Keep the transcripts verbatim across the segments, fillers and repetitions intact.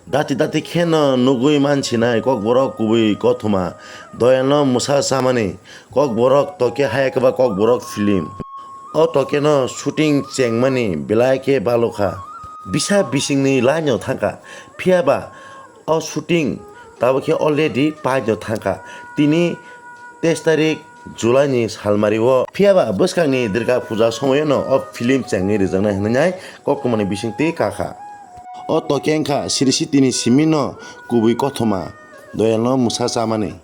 Dati dati kheno nugwi mansinai Kokborok kubui kothoma Doyalno mwsa chamani Kokborok Toke Hayakeba Kokborok film. O Tokeno shooting chengmani belai khe balokha. Bisa bisingni line-o thangkha, phiyaba o shooting tabukhe already paino thangkha. Tini teis tarik July ni salmari o. Phiyaba bwskangni Durga Puja somoyono o film chengwi rwjaknai hwnwi nai koktwmani bisingtwi kakha. O Toke wngkha Sri Sitini simino kubui kothoma Doyalno mwsa chamani.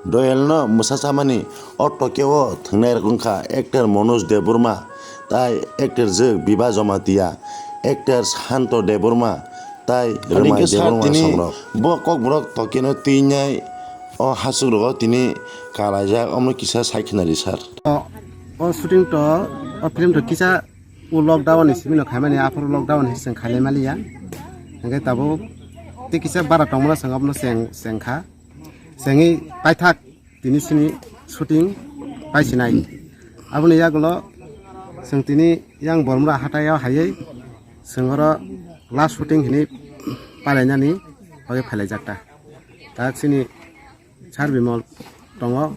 Doyalno mwsa chamani o Toke o thwngnairok wngkha actor Manoj Debbarma, tai actor jwk Biba Jamatia, actor Santo Debbarma, tai Rwmai Debbarma songrok. Bo Kokborok Tokeno twinai o hachukrogo tini kalaijak, omo kisa sai khwnari sir. O, o shooting to, o film to kisa o lockdown ni simi no khaimani, aphuru lockdown ni simi khailai maliya. Hingke tabuk tei kisa bara tongmano chwng abono cheng, chengkha. Chengwi paithak tini sini shooting paisinai. Aboni yagulo chwng tini yang Bormra hatai o haiwi chwng oro last shooting hinwi pailainani bagwi phailaijak ta. Ta chini Sir Bimal tongo,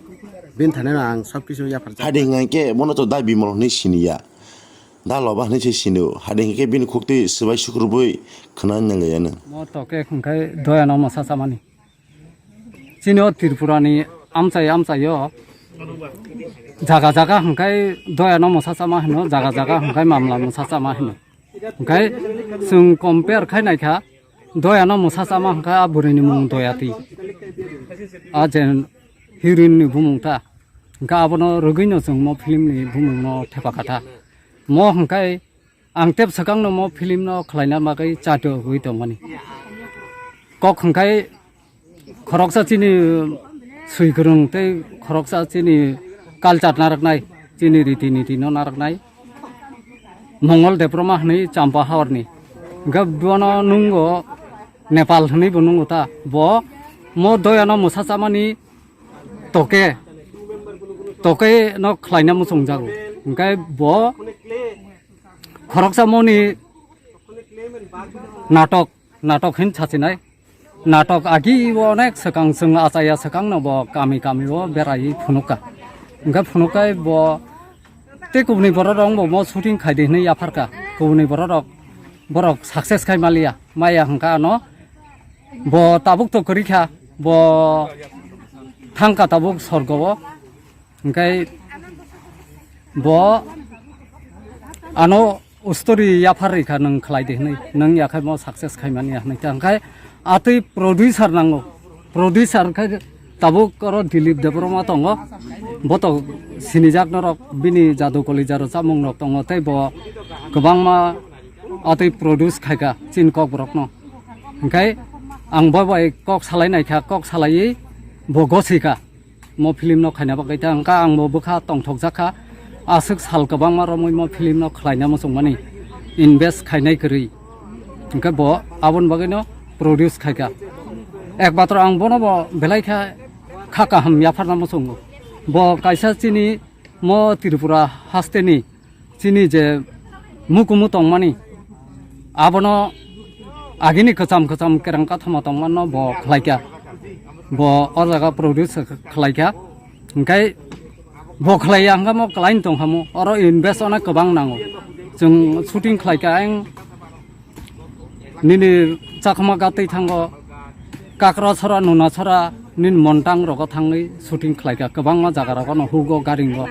bini thani no ang sob kisu yapharjak. Hade hingkhe bono to da Bimal hinwi siniya, da Loba hinwi se sinio. Hade hingkhe bini khukti swbai sukrubui khna nangya nang. Mo Toke hingkhe Doyano mwsa chamani. Chini o Tripura ni amchai amchai o jaga jaga hingkhe Doyano mwsa chama hino, jaga jaga hingkhe Mamla mwsa chama hino. Hingkhe chwng compare khai naikha, Doyano mwsa chama hingkha a bwrwini mung Doyati. A je heroine ni bumung ta. Hingkha abono rwgwino chwng mo film ni bumung no thepakha ta. Mo hingkhe ang tep swkang no mo film no khlaina bagwi chato rwgwi tongmani. Kok hingkhe khoroksa chini swikwrwng tei khoroksa chini culture narwknai, chini riti niti no narwknai Mongol Debbarma hwnwi Champa hawarni. Hwnkhe bono nungo Nepal hwnwi bo nungo ta. Bo mo Doyano mwsa chamani Toke, Toke no khlaina muchungjago. Hwnkhe bo khoroksa moni natok, natok hin sachinai. Natok agi o onek swkang chwng achaya swkang no bo kami kami o berai phunukha. Hwnkhe phunukhe bo tei kubuni borok rok bo mo shooting khaidi hinwi yapharkha. Kubuni borok rok borok success khai maliya. Maya hwnkha ano bo tabuk to kwrwikha, bo thangkha tabuk sorgo o. Hwnkhe bo ano ustori yaphar rikha, nwng khlai di hwnwi, nwng yakhai mo success khaimani ya hwnwi. Hwnkhe atwi producer nango, producer khe tabuk oro Dilip Debbarma tongo, bo to sinijak norok, bini jadu kolijar chamung rok tongo, tei bo kwbangma atwi produce khaikha chini kokborokno. Hwnkhe ang bo bai kok salai naikha, kok salaiwi bo gosika. Mo film no khaina bagwi ta wngkha, ang bo bwkha tongthokjak kha. Aswk sal kwbangma romwi mo film no khlaina muchungmani, invest khainai kwrwi. Hwnkhe bo aboni bagwino produce khaikha. Ekmatro ang bono bo belai kha, kha kaham yapharna muchungo. Bo kaisa chini mo Tripura hasteni chini je mukumu tongmani, abono agini kwcham kwcham kereng kathoma tongmano bo khlaikha, bo o jaga produce khlaikha. Hwnkhe bo khlaiya hwnkhe mo khlaino tongkhamu, oro invest onek kwbang nango. Chwng shooting khlaikha, ang nini chakma gatwi thango, Kakrasora, Nunasora, nini montang rogo thangwi shooting khlaikha, kwbangma jaga rogo no hugo garingo.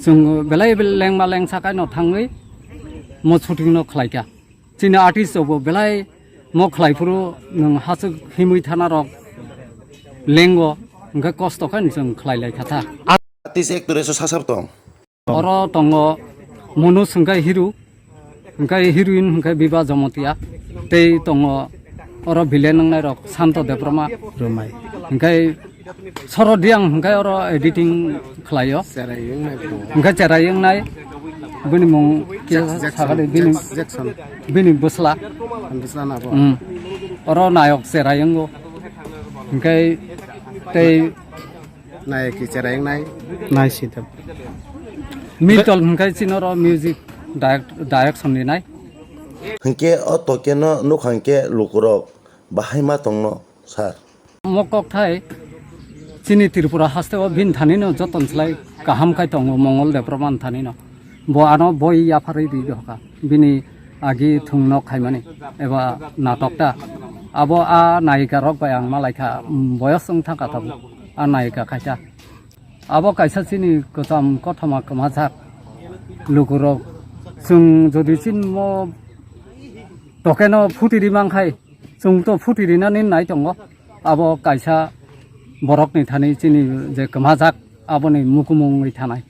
Chwng belai lengma lengsa kaino thangwi mo shooting no khlaikha. Chini artist rokbo belai mo khlaiphuru nwng hachwk himwi thana rok lengo, hwnkhe kosto khe chwng khlai laikha tha. Artist actress o sasab tong. Oro tongo Manoj hwnkhe hero, hwnkhe heroine hwnkhe Biba Jamatia, tei tongo oro villain wngnai rok Santo Debbarma. Rwmai. Hwnkhe Soro Diang hwnkhe oro editing khlaio. Cherai wngnai bo. Hwnkhe cherai wngnai bini mung kisa Jack-, Jackson, sakali bini, Jack-, Jackson. Bini bwsla. Bwsla na bo. Hmm. Oro nayok cherai wngo. Hwnkhe tei Nai ki cherai nai. Nai si da. Mitol hwnkhe chini oro music direct-, direction ni nai. Hwnkhe o Tokeno nukha hwnkhe lukurok Bahai ma tongno, sir? Omo kokthai chini Tripura hasteo bini thanino joton slai kaham khai tongo Mongol Debbarma ni thanino. Bo ano boi yapharwi ri dohka. Bini agi thwngno khaimani eba natok ta. Abo a nayika rok bai ang malaikha, mm, boyos wng thangkha tabuk. A nayika khaisa. Abo kaisa chini kwcham kothoma kwmajak lukurok. Chwng jodi chini mo tokeno phutiri mankhai, chwng to phutirinani nai tongo. Abo kaisa borokni thani chini je kwmajak aboni mukumung wngwi thanai.